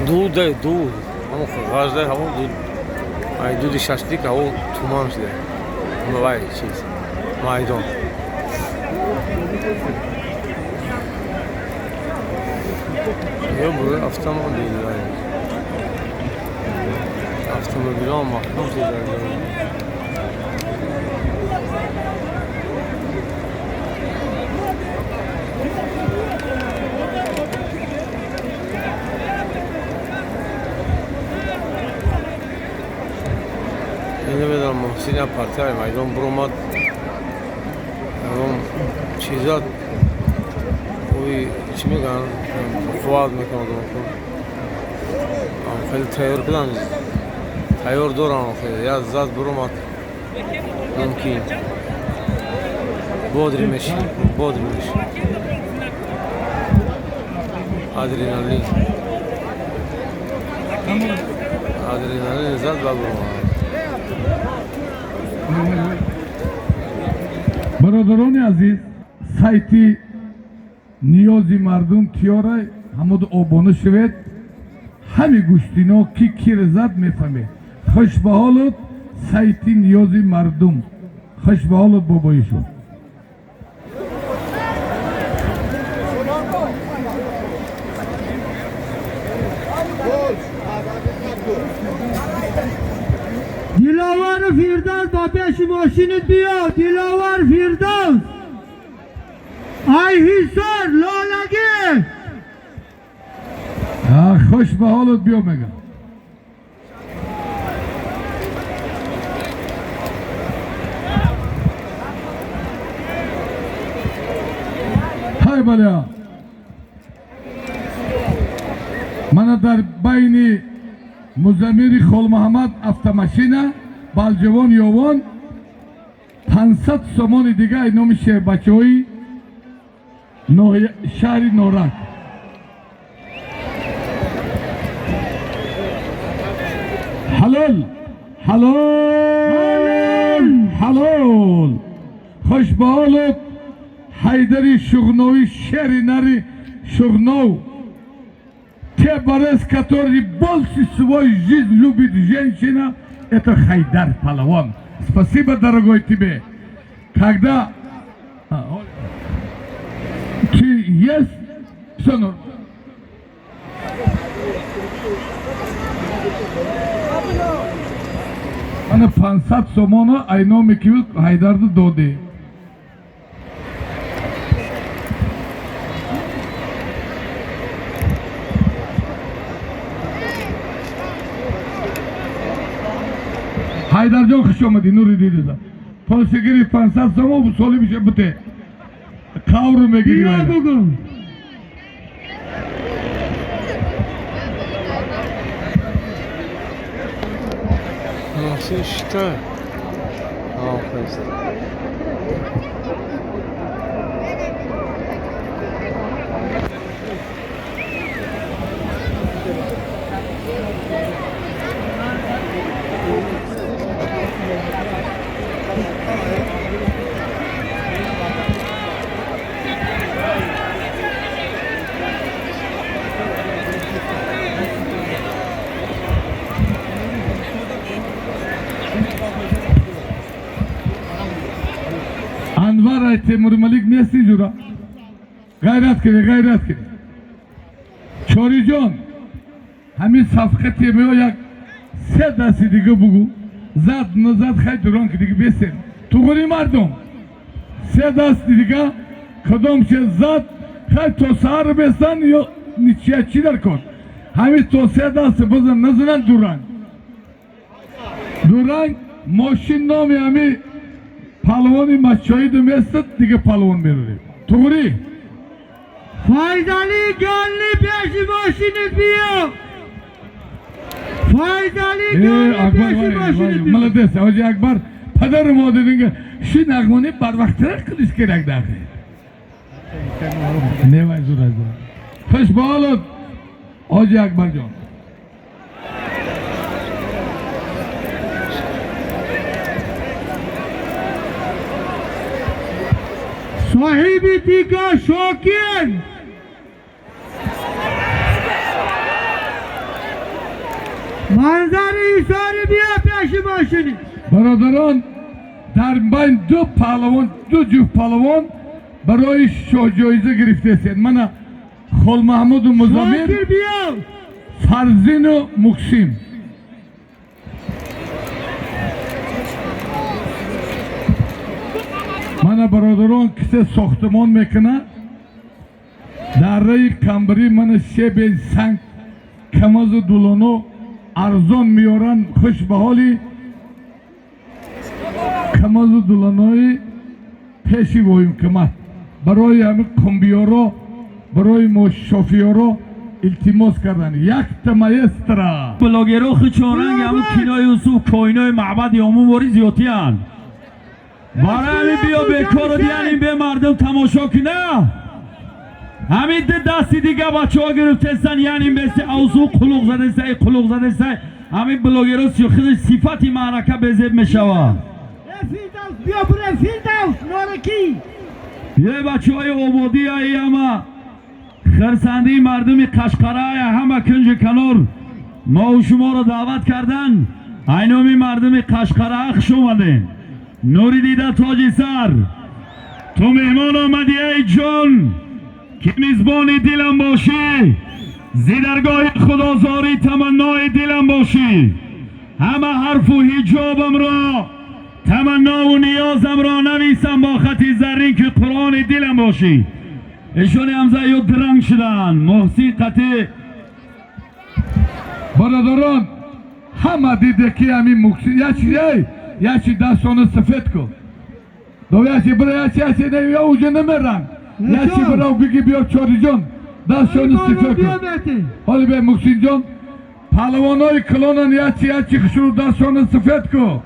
Дуд, дуд, ҳамон ғажда, ҳамон дуд, ай дуди шашлик, ҳаво туман шуда. Вай чиз майдон. Ё бурои автомобил, автомобилҳо маҳкам шуда. Намедонам, Муҳсин як партияи майдон биромад, ягон чиза ӯи чӣ мегӯянд, қувват мекунад. Хеле тайёр кунанд, тайёр дорам. Як зад биромад, мумкин бодри меши, бодри меши, адреналин, адреналин зад ва биромад. Бародарони азиз, сайти ниёзи мардум тиёра ҳамуд обуна шавед. Ҳами гӯштино ки кир зад мефаҳмед. Хуш ба ҳолут, сайти ниёзи мардум. Хуш ба ҳолут, бобоишон. Диловар Фирдавс, ба пеши мошинат биё. Диловар Фирдавс, ай Ҳисор, Лолагӣ. Хуш ба ҳолат, биё мегам. Ҳай баля, мана дар байни Музаммири Холмуҳаммад автомашина балҷавон ёвон 500 сомони дига ай номи шербачаҳои шаҳри Норак. Ҳалол, ҳалол, ҳалол! Хуш ба ҳолат, Ҳайдари Шуғновӣ, шери нари Шуғнов. Те борец, который больше свой жизнь любит женщина, это Хайдар Палавон. Спасибо, дорогой, тебе. Когда ты есть, все нормально. Ана 500 сомона ай номи ки Ҳайдарду додӣ. Ҳайдарҷон, хуш омадӣ, нури дидида. Полшагири 500 сомо соли миша бите. Қавру мегири. Биё, бугу. Муҳсин шита охист. Анвар ай Темурмалик нести, ҷура? Ғайрат кунӣ, ғайрат кунӣ. Чориҷон, ҳамин сафқа темиё як се дасти дига бугу. Зад, назад, хай дурон ки дига бесем. Туғури мардум. Се дасти дига кадом че зад, хай то саҳар бесан ё ничия чӣ дар кор. Ҳамин то се даст бизан, назанан дуранг. Дуранг мошин номи ҳами палвони мачоиду местад, дига палвон меравем. Туғри. Файзали гелни пеши мошинит биё. Файзали гелни пеши мошинит биё. Молодец, Ҳоҷи Акбар, падару модаринга shu nag'mani barvaqtroq qilish kerak axir. Nevay zo'r zo'r. Xush bo'lib, Hoji Akbarjon. Соҳиби тика Шокир. Манзари Исори биё пеши мошини. Бародарон, дар байн ду паҳлавон, ду ҷуфт паҳлавон барои шоҳҷоиза гирифтаистед. Мана Холмаҳмуду Музамир, Шокир биё. Фарзину Муксим. Мана бародарон, кисе сохтмон мекунад дарраи камбрӣ, мана щебень, санг, камазу дулоно арзон меёранд. Хуш ба ҳоли камазу дулонои пеши воюмкамат. Барои ҳамин қумбиёро, барои мо шофиёро илтимос кардан якта маэстро. Блогеро хучоранг ҳамун кинои Юсуф, коинои маъбади омумвори зиёдтиянд. Барои ҳамин биё бекору дияним бе мардум тамошо кина. Ҳамин ду дасти дига бачаҳо гирифтестан, яним беси авзу қулуқ задесай, қулуқ задесай. Ҳамин блогеро худаш сифати маърака безеб мешавад. Фирдавс биё, буре Фирдавс нораки. Е бачаҳои ободӣ, ай ҳама хирсандии мардуми Қашқарая, ҳама кунҷу канор мову шуморо даъват кардан. Айноми мардуми Қашқара хуш омадем. Нури дида, тоҷи сар, ту меҳмон омадӣ, эй ҷон, ки мизбони дилам бошӣ, зи даргоҳи худозорӣ таманнои дилам бошӣ. Ҳама ҳарфу ҳиҷобамро, таманнову ниёзамро нависам бо хати заррин, ки Қуръони дилам бошӣ. Эшони ҳамза ё дранг шуданд Муҳсин қатӣ. Бародарон, ҳама диде ки ҳамин Муксин ячи, эй, ячи дастона сафед кун. До ячи бира, ячи, ячи не, я уже намеран. Ячи бира, биги биё, Чориҷон, дастона сафед Биё кун. Бети. Ҳоли бе Муксинҷон, паҳлавонои калонан ячи, ячи хушрӯ дастона сафед кун.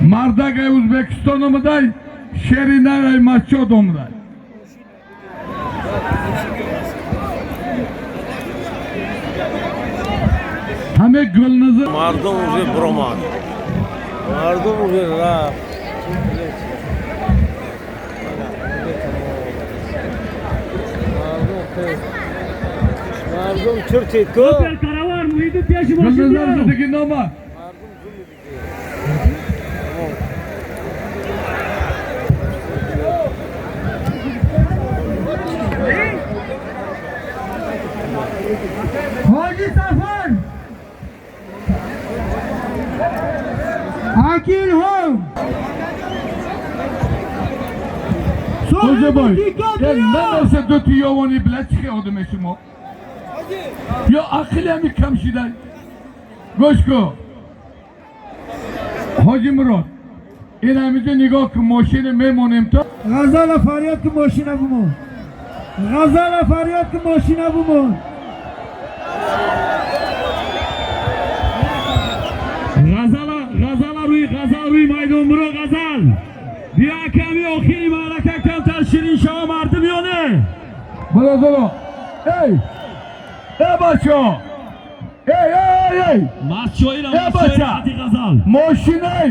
Мардак ай Ӯзбекистон омадай, шери нар ай Мачод омадай. Ҳаме Гулназар. Мардум уже буромад, мардум уже рафт. Мардум чуртид ку. Каравар муҳити пеши Гулназар задагӣ нома. Мардум зулми диге. Ҳоҷи Сафар. Акил ҳом. Хоҷабой, Соҳиби тика я биё. Намеса ду тиёвони била чӣ одаме шумо? Ё ақли ҳами кам шидай? Гӯш кун. Ҳоҷи Мурод, ин ҳамиҷо нигоҳ кун, мошина мемонем то Ғазала, фарёд ки мошина бумон. Ғазала, фарёд ки мошина бумон. Ғазала, Ғазала, рӯи Ғазал, рӯи майдон биро. Ғазал, биё, ками охири маърака камтар ширин шава мардум ё не? Бародаро, эй, э бачаҳо, эй, эй, эй! Мастчоира. Э, бача! Мастчоира Ғазал. Мошинай,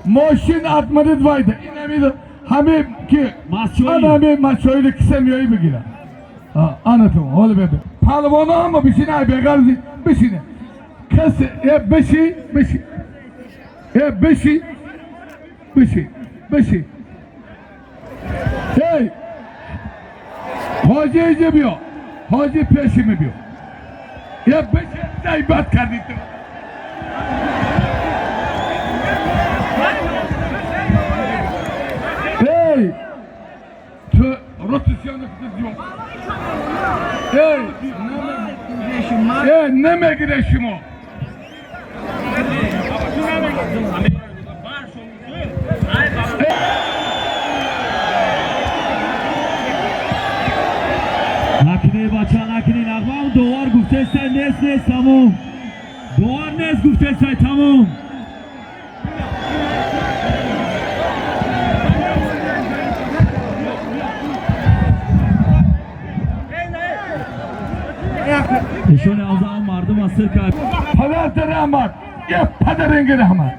мошин атмадид вайда. Ин ҳамин ҳаме ки Мастчои. ана ҳаме мастчоиро киса меоӣ бигира. Ана ту ҳоли бебе. Паҳлавоно ҳама бишина, ай беғарзи бишине. Касе э биши, биши. Э биши, биши, биши. Эй! Ҳоҷи, иҷа биё. Ҳоҷи, пеши биё. Я биши, ай бад кардӣ ту. Эй! Ту ротасиона куту. Эй! Эй, намегире шумо. Накунӣ, бача, накунӣ. Нағмам довар гуфтестай, нест, нест, тамом. Довар нест гуфтестай, тамом. Ишони авзаам мардум аз сир кард. Падарта раҳмат, я падаринги раҳмат.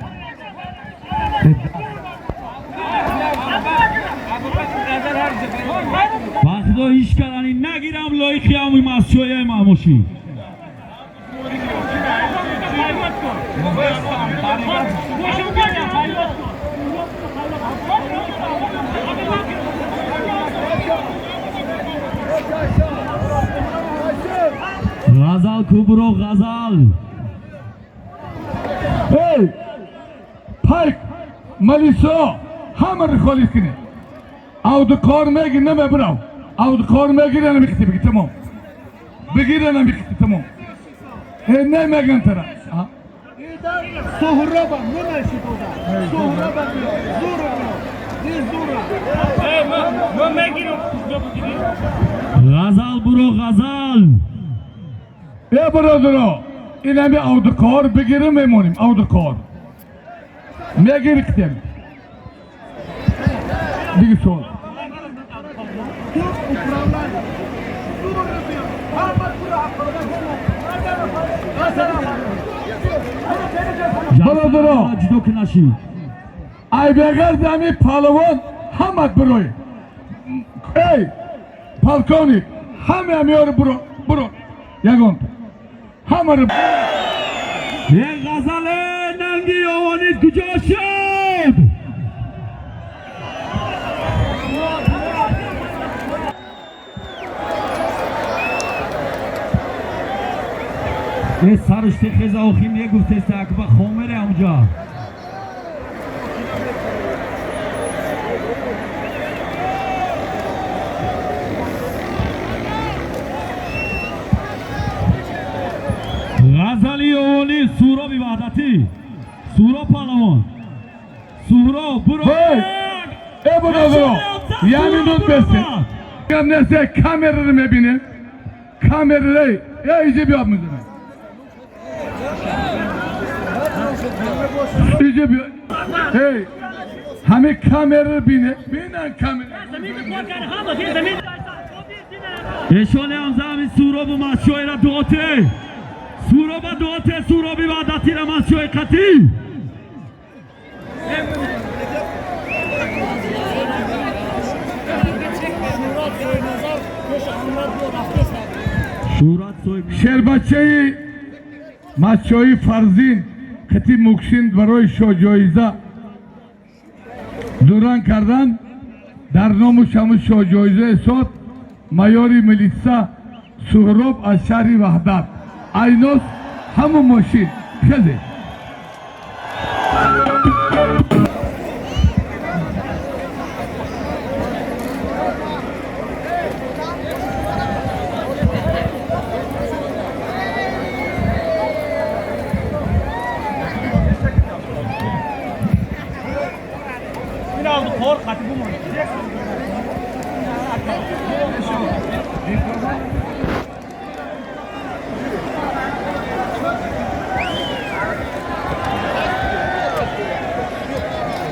Ба худо, ҳеҷ кардани нагирам, лоиқи ҳами масҷояи мамошӣ. Ғазал кубро, ғазал. Эй, пайк, малисо, ҳамаро холис кунед. Авдуқор мегир, намебирав. Авдуқор мегир, намихти, бигир, тамом. Бигир, намихти, тамом. Э, намеган тара. Суҳроба намешидода. Суҳроба биё, зура биё. Ди зура. Ғазал буро, ғазал. Э, бародаро, инами авдуқор бигирим, мемонем, авдуқор. Мегир, ктем. Диги суол. Ту управление. Зура биё. Ҳама тура ҳаққода. Бародаро, ҷудо кунашӣ. Ай беғарз ами палавон ҳамат бирои. Эй, полковник, ҳаме амиёро биро, биро. Ягонта. Ҳамаро. Э, ғазале, нанги ёвонид куҷо шуд? Э, сарш техеза, охи мегуфтеста, акба хомере амҷа. Ғазали ёвонӣ, Суҳроби Ваҳдатӣ, Суҳроб паҳлавон, Суҳроб, буро. Hey! Э, бародаро, як минут бесте. Гап несте, камераро мебинем. Камераро, э, иҷа биёб мезанам. Иҷа биё. Эй, ҳами камераро бине. Бинан камера. Эшоне ҳамзаами Суҳробу масҷоира дуоте, Суҳроба дуоте, Суҳроби Ваҳдатира масҷои қатӣ. Шӯҳрат соҳиб. Шербачаи масҷои Фарзин қити Муксин барои шоҳҷоиза дуран кардан, дар ному шаму шоҳҷоизаи сод майори милитса Суҳроб аз шаҳри Ваҳдат, айнос ҳамун мошин хезе.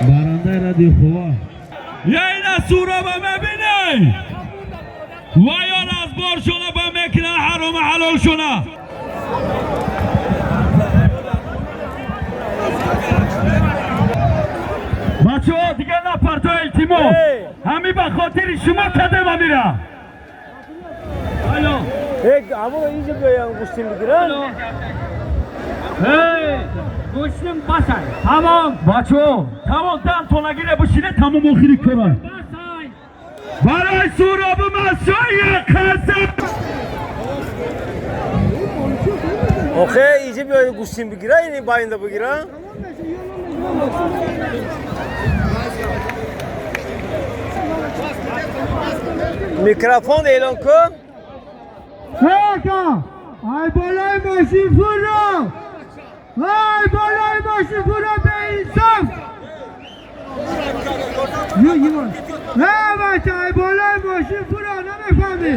Барандаи радио Хова. Яина Суҳроба мебинӣ, ва ёр аз боршона ба мекунад ҳарома ҳалолшона. Бачаҳо, дигар напарто, илтимос. Ҳами ба хотири шумо кадем амира. Алло. Ҳамон инҷа биёян гӯштин бигиран. Гӯштим басай. Тамом. Бачаҳо, тамом, дам тонагире бушине, тамом, охири кора. Басай. Барои Суҳробу масҷои қасам. Охе, инҷа биёян гӯштин бигира, ини байнда бигира. Микрофон эълон кун. Ҳека! Ай болои мошин фуро! Ай болои мошин фуро, беинсоф! Ю ю. Э, бача, ай болои мошин фуро намефаҳмӣ.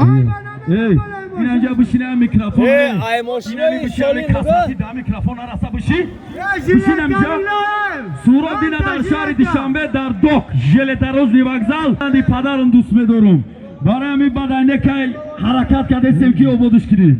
Ай Эй, болои мошин. инанҷа бишина, микрофон. Э, ай мошинои бишина, Шолин. Касати да микрофон араса биши. Бишинам ҷа. Сурат дина дар шаҳри Душанбе, дар док железнодорожный вокзал. Анди падарам дӯст медорум. Барои ҳамин баъд айнекай ҳаракат кардестем, ки ободиш кунем.